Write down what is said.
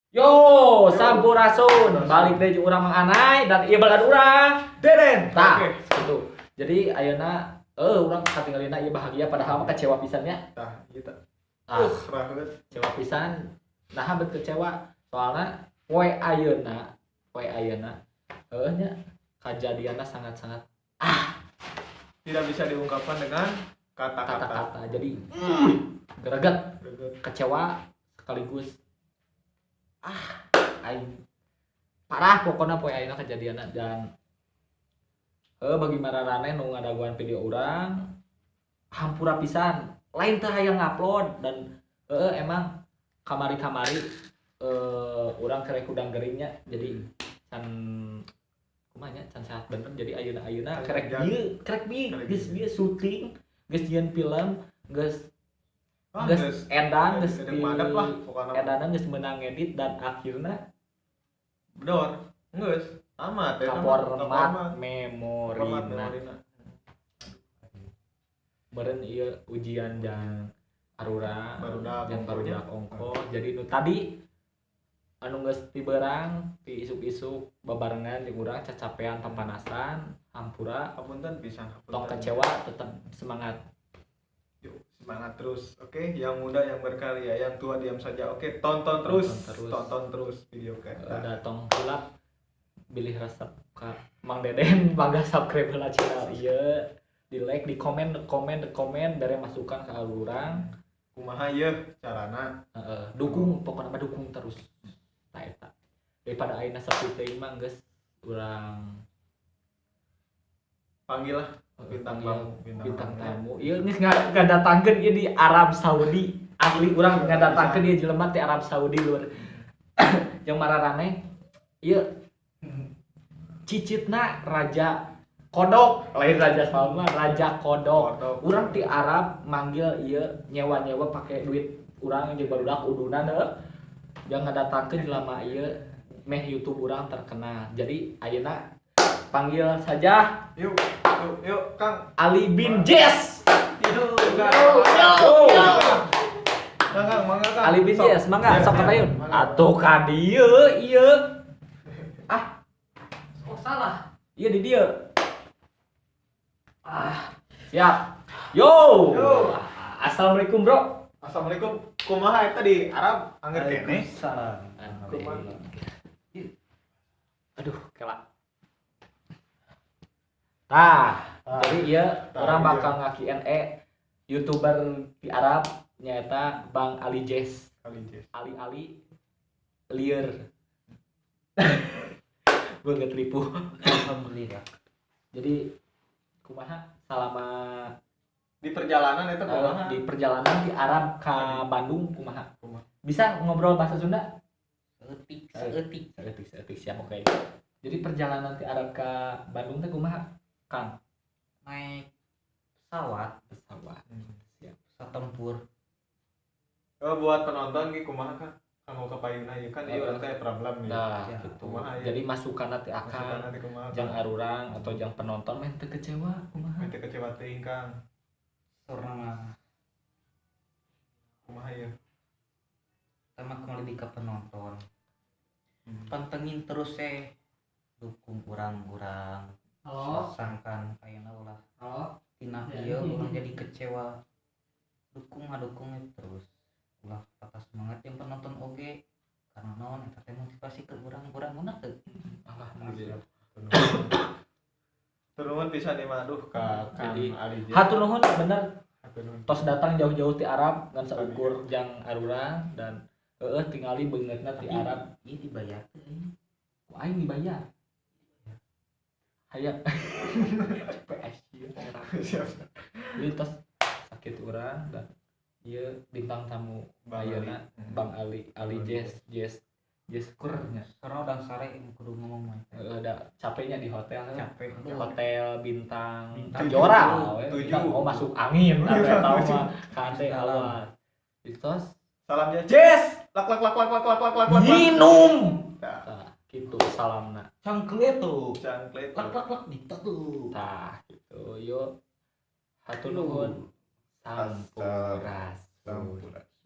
Yo, sampurasun. Balik deui jeung urang Mang Anai dan ieu balad urang. Deden. Tah, Oke. gitu. Jadi ayeuna urang katinggalina ieu bahagia, padahal mah kecewa pisan nya. Tah, ieu tah. Ah, Raheut. Kecewa pisan. Nah, bet kecewa soalna poe ayeuna heuh nya kajadianna sangat-sangat Tidak bisa diungkapkan dengan kata-kata. Kata-kata. Jadi greget, Greget. Kecewa sekaligus aing parah pokoknya poe ayeuna kejadianna. Dan bagi mararaneh nu ngadagoan video urang, hampura pisan, lain teh hayang ngupload. Dan emang kamari-kamari urang kerek hudang geringnya, jadi can kumaha nya, can sehat bener. Jadi ayeuna-ayeuna Can kerek hujan. Bieu kerek bieu Kerek geus bieu. Bieu syuting, geus nyieun film, geus Ah, geus geus edan, geus geus madep lah pokokna. Edanan, geus menang edit dan akhirnya Bedor. Geus. Amat ya. Kaformat Format memorina. Memorina. Meureun ieu ujian jang arura Barudak jang ongkohnya. Barudak ongkoh. Jadi nu tadi anu geus tiberang ti isuk-isuk babarengan jeung urang, cacapean, papanasan, hampura. Hapunten pisan, hapunten. Tong kecewa, tetap semangat. Yuk, semangat terus. Oke, yang muda yang berkarya, yang tua diam saja. Oke, tonton terus. Tonton terus. Tonton terus video kita. Udah, tong hilap bilih resep ka Mang Deden, bangga subscribe lah channel ieu, di like, di komen, komen, di komen, bere masukan ke urang. Kumaha ieu carana? Heeh, dukung pokoknya mah, dukung terus. Tah eta, daripada ayeuna sepi teuing mah geus urang Panggil lah bintang panggil tamu, bintang, bintang tamu. Tamu ieu geus ngadatangkeun ieu di Arab Saudi. Asli urang ngadatangkeun ieu jelema ti Arab Saudi luar yang mararaneh. Ieu cicitna Raja Kodok, lain Raja Salman, Raja Kodok. Kodok. Urang ti Arab manggil ieu, nyewa-nyewa pakai duit urang jeung barudak udunan heuh, jang ngadatangkeun jelema ieu meh YouTube urang terkenal. Jadi ayeuna panggil saja. Yuk, yuk, yuk, Kang. Ali bin Jess. Yuk, Yo, Kang. yo. Kang, Kang, mangga, Kang. Ali bin Sok. Jess, mangga Ya, sok ya, katayun. mangga. Atuh ka dieu ieu. Ah, Oh, salah. Iya, di dieu. Ah, siap. Yo. Yo. Assalamualaikum, Bro. Assalamualaikum. Kumaha eta di Arab, angger keneh? Waalaikumsalam. Kumaha? Aduh, kela. Tah, jadi iya Tah, orang iya. bakal nga-Q&A YouTuber di Arab, nyaeta Bang Ali Jess. Ali Jess. Ali Ali lieur. Banget ripuh. Alhamdulillah. Jadi kumaha selama Di perjalanan eta kumaha? Di perjalanan di Arab ke Bandung kumaha? Kumaha? Bisa ngobrol bahasa Sunda? Seetik, seetik. Seetik, seetik, siap, oke. Jadi perjalanan di Arab ke Bandung teh kumaha, Kang? Naik pesawat, Pesawat. Siap. Pesawat tempur. Oh, buat penonton ge kumaha, Kang? Kamu ke payuna ieu kan ieu Heeh. urang teh problem ya. Nah, Siap. gitu. Kumaha ieu? Jadi masukan nanti Masukan akan nanti kumaha? jang arurang atau jang penonton meh teu kecewa kumaha? Meh teu kecewa teuing, Kang. Sorna mah Kumaha ieu? Pertama kembali ke penonton. Pantengin terus eh, dukung urang-urang. Halo, Sangkan kayaknya ulah halo. tina Ya. ieu urang jadi kecewa. Dukung ngadukung terus. Ulah patah semangat yang penonton oge, karena naon, eta teh motivasi ke urang-urang mana teu. Alhamdulillah. Turun pisan ieu mah, aduh, ka Kang Jadi, Ali Jess. Hatur nuhun bener Hatur nuhun. tos datang jauh-jauh ti Arab ngan saukur jang arurang dan heeh tingali beungeutna ti Arab. Ieu dibayar teu aing? Ku aing dibayar. Hayang CPS ieu Arab. Siap. Jadi tos sakit urang dan ieu bintang tamu Bang Ali. ayeuna Bang Ali, Ali Jess, Jess Jess kurnya. Karena udah sare ini kudu ngomong mah. Heeh, da capeknya di hotel. Capek. Hotel bintang Bintang Kejora tujuh. we. Tujuh. Bintang, oh, masuk angin atau Bintang eta tujuh. mah kade Dalam. awas. Ditos Salamnya Jess. Lak lak lak lak lak lak lak lak lak. minum. Tah, Tah, gitu salamna. Cangkle tuh. cangklet. Lak lak lak dita tuh. Tah, gitu. Yo. Hatur nuhun. Sampurasun. Sampurasun.